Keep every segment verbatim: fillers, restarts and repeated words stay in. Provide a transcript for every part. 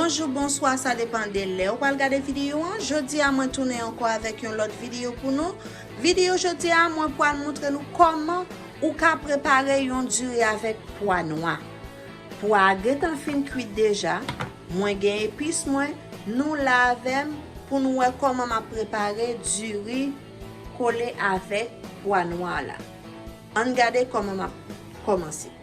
Bonjou, bonswa, sa depann de lè ou pral gade videyo an. Jodi a, mwen tounen ankò avèk yon lòt videyo pou nou. Videyo jodi a, mwen pral montre nou kòman ou ka prepare yon diri avèk pwa nwa. Pwa a gentan fin kwit deja. Mwen gen epis mwen. Nou la avè m pou nou wè kòman m ap prepare diri kole avèk pwa nwa la. Ann gade kòman m ap kòmanse.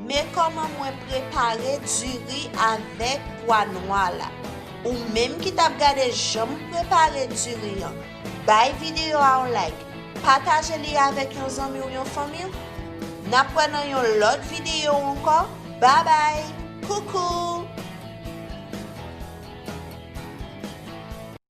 Men kòman mwen prepare diri avèk pwa nwa la. Ou menm ki t ap gade jan m prepare diri an, bay videyo a yon like, pataje li avèk yon zanmi w, yon fanmi w. N ap wè nan yon lòt videyo ankò. Babay! Koukou!